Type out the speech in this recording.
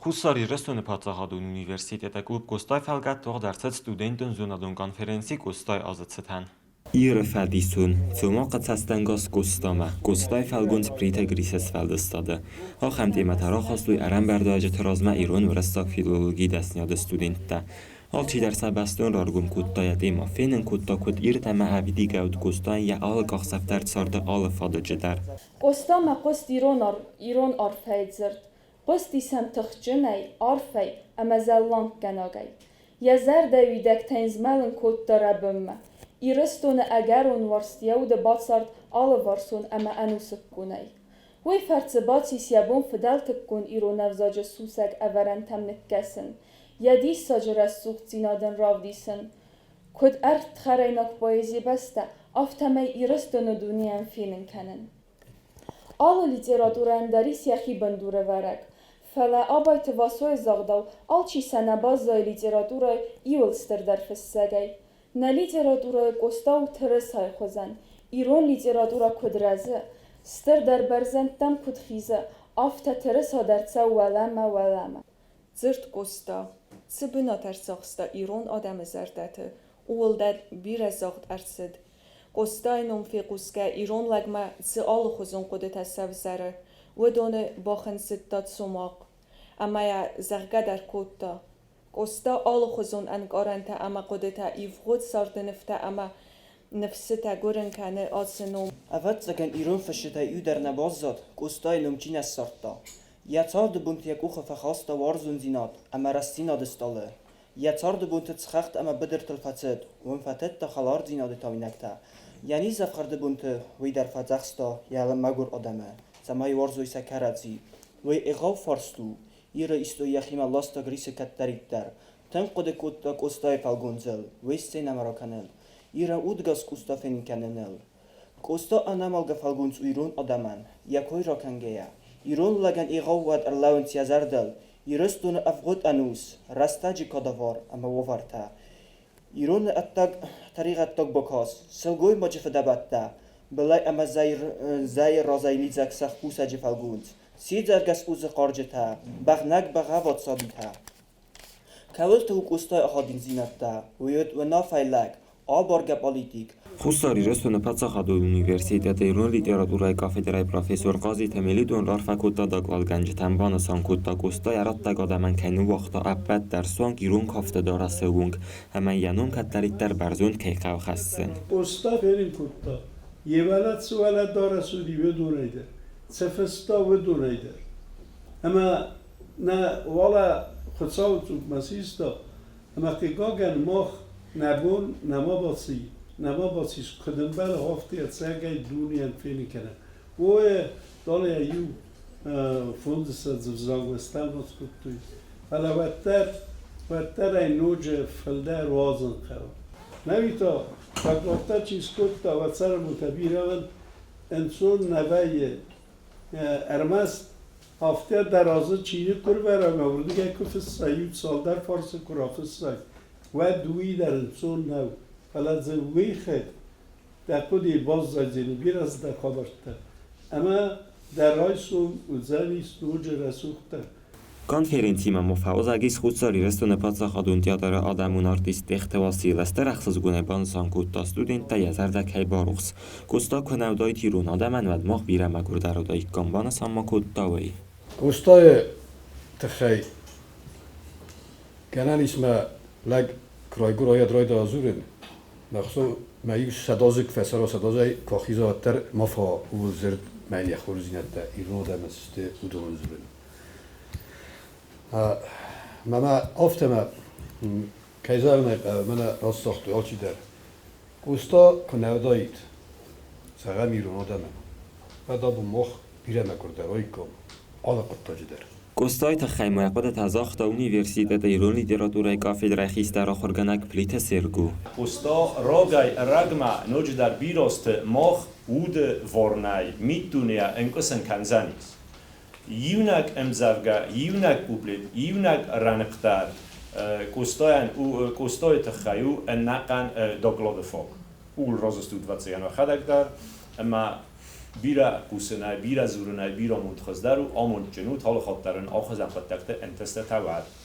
Хуссар Ирыстоны паддзахадон университеты клуб Къостай фӕлгӕтты уагъд ӕрцыд студентон зонадон конференци Къостай азы цытӕн. Иры фӕдисон, Цомахъы цӕстӕнгас Къостамӕ, Къостай фӕлгонц Плиты Грисы сфӕлдыстады. Ахӕм темӕтӕ рахастой ӕрӕмбӕрдуӕджыты размӕ ирон-уырыссаг филологийы дӕсныйады студенттӕ. Алчидӕр сӕ бӕстон раргом кодта йӕ темӕ, фенын кодта, куыд ирд ӕмӕ ӕвидигӕ уыд Къостайӕн йӕ алы къахдзӕф дӕр царды алы фадыджы дӕр. Къостамӕ хъуыст ирон арфӕйы дзырд, Хъуысти сӕм тыхджынӕй, арфӕй ӕмӕ зӕлланггӕнагӕй. Йӕ зӕрдӕйы уидӕгтӕ йын змӕлын кодта рӕбынмӕ. Ирыстоны ӕгӕрон уарзт йӕ уды бацард алыварсон ӕмӕ ӕнусыкконӕй. Уый фӕрцы бацис йӕ бон фыдӕлтыккон ирон ӕвзаджы сусӕг ӕвӕрӕнтӕм ныккӕсын, йӕ диссаджы рӕсугъддзинад ын равдисын. Куыд ӕрдхӕрӕйнаг поэзийы бӕстӕ, афтӕмӕй Ирыстоны дунейӕн фенын кӕнын. Алы литературӕйӕн дӕр ис йӕхи бындурӕвӕрӕг. Фӕлӕ Абайты Васойы загъдау, алчи сӕ нӕ баззайы литературӕйы иуыл стырдӕр фыссӕгӕй. Нӕ литературӕйы Къоста у тырысайы хуызӕн. Ирон литературӕ куыд рӕзы, стырдӕр бӕрзӕндтӕм куыд хизы, афтӕ тырыса дӕр цӕуы уӕлӕмӕ-уӕлӕмӕ. Дзырд Къоста цы бынат ӕрцахста ирон адӕмы зӕрдӕты, ууыл дӕр бирӕ загъд ӕрцыд. Къостайы ном фехъусгӕ ирон лӕгмӕ цы алыхуызон хъуыдытӕ сӕвзӕры, уыдоны бахынцыдта Цомахъ. Ӕмӕ йӕ зӕгъгӕ дӕр кодта. Къоста алыхуызон ӕнкъарӕнтӕ ӕмӕ хъуыдытӕ ивгъуыд царды нывтӕ ӕмӕ ныфсытӕ гуырын кӕны ацы ном. Ӕвӕццӕгӕн, ирон фысджытӕй иу дӕр нӕ баззад, Къостайы ном чи нӕ ссардта. Йӕ царды бонты йӕ къухы фӕхаста уарзондзинад ӕмӕ рӕстдзинады стъалы. Йӕ царды бонты цы хӕхтӕ ӕмӕ быдыртыл фӕцыд, уым фӕтыдта хӕлардзинады тауинӕгтӕ. Йӕ низӕфхӕрды бонты уый дӕр фӕдзӕхста йӕ мӕгуыр адӕмы, цӕмӕй уарзой сӕ кӕрӕдзи. Уый егъау фарст у, Иры истой йӕхимӕ ласта Грисы кӕддӕриддӕр. Тынг хъуыды кодта Къостайы фӕлгондзыл, уый сценӕмӕ ракӕнын, Иры удгас Къоста фенын кӕныныл. Къоста ӕнӕмӕлгӕ фӕлгонц у ирон адӕмӕн, йӕ кой ракӕнгӕйӕ. Ирон лӕгӕн егъау уӕд ӕрлӕууынц йӕ зӕрдыл Ирыстоны ӕвгъуыд ӕнус, рӕстӕджы кадавар ӕмӕ уавӕртӕ. Ироны ӕддаг тӕригъӕддаг бакаст, сылгоймаджы фыдӕбӕттӕ, былӕй ӕмӕ зӕйы разӕй лидзӕг сӕхкусӕджы фӕлгонц, сидзӕргӕс узы хъарджытӕ, бӕгънӕг-бӕгъӕввад сабитӕ. Кӕуылты у Къостайы ахадындзинӕдтӕ, уый уыд уынаффӕйы лӕг, абаргӕ политик. Хуссар Ирыстоны паддзахадон университеты ирон литературӕйы кафедрӕйы профессор Хъазиты Мелитон раарфӕ кодта докладгӕнджытӕн, банысан кодта, Къоста йӕ раттӕг адӕмӕн кӕй ныууагъта ӕппӕт дӕр суанг ирон кафты дарӕсы онг ӕмӕ йӕ ном кӕддӕриддӕр бӕрзонд кӕй хъӕуы хӕссын. Къоста фенын кодта, йе уӕлӕ цы уӕлӕдарӕс уыди, уыдонӕй дӕр, цы фыста, уыдонӕй дӕр. Ӕмӕ нӕ уӕлӕ Хуыцауы цъупмӕ систа, ӕмӕ хъыгагӕн мах нӕ бон нӕма баци, нӕма бацис, куыд ӕмбӕлы, афтӕ ӕцӕгӕй дунейӕн фенын кӕнӕм. Ое, далӕ иу фондзыссӕдз ӕвзагмӕ стӕлмац кодтой, фӕлӕ уӕддӕр, уӕддӕр ӕй ноджы фылдӕр уадзын хъӕуы. Нӕуи та, докладтӕ чи скодта, уӕд цӕрӕнбонтӕ бирӕ ӕнцон нӕ вӕййы. Ӕрмӕст афтӕ дӕ разы чиныг куы рывӕра ӕмӕ уырдыгӕй куы фыссай, иу цалдӕр фарсы куы рафыссай, уӕд уый дӕр ӕнцон нӕу. Фӕлӕ дзы уый хыгъд дӕ хъуыдыйы баззайдзӕни бирӕ цыдӕр хабӕрттӕ ӕмӕ дӕ райсом уыдзӕнис ноджы рӕсугъддӕр. Конференцимӕ ма фӕуазӕг ис Хуссар Ирыстоны паддзахадон театры адӕмон артист Тъехты Васил. Стыр ӕхсызгонӕй банысан кодта, студенттӕ йӕ зӕрдӕ кӕй барухс. Къоста куы нӕ уыдаид ирон адӕмӕн, уӕд мах бирӕ мӕгуырдӕр уыдаиккам, банысан ма кодта уый. Къостайы тыххӕй гӕнӕн ис мӕ лӕг куы райгуыра, райдайа дзурын, мӕ Хуыцау мӕ иу сӕдӕдзыг фӕцӕра сӕдӕдзӕй куы ахиза, уӕддӕр ма фӕуа ууыл дзырд мӕн йӕ хорздзинӕдтӕ ирон адӕмӕн цы сты, уыдоныл дзурын. Мӕнӕ афтӕ мӕ, кӕй зӕгъын ӕй хъӕуы, мӕнӕ раст загътой алчидӕр. Къоста куы нӕ уыдаид, зӕгъӕм, ирон адӕмӕн, уӕд абон мах бирӕ мӕгуырдӕр уаиккам алы хъуыддаджы дӕр. Къостайы тыххӕй ма йӕ хъуыдытӕ загъта университеты ирон литературӕйы кафедрӕйы хистӕр ахуыргӕнӕг Плиты Серго. Къоста рагӕй-ӕрӕгмӕ ноджыдӕр бирӕ мах уды ворнӕй миддунейӕ ӕнкъуысын кӕндзӕнис. Иунӕг ӕмдзӕвгӕ, иунӕг куплет, иунӕг рӕнхъ дӕр Къостайӕн у Къостайы тыххӕй у ӕнӕхъӕн доклады фаг. Ууыл разы стут, ӕвӕццӕгӕн, уӕхӕдӕг дӕр. Ӕмӕ Бирӕ хъусынӕй, бирӕ дзурынӕй бирӕ амонд хуыздӕр у, амондджын ут, алы хатт дӕр ын ахуызӕн хъуыддӕгты ӕнтыстытӕ уӕд.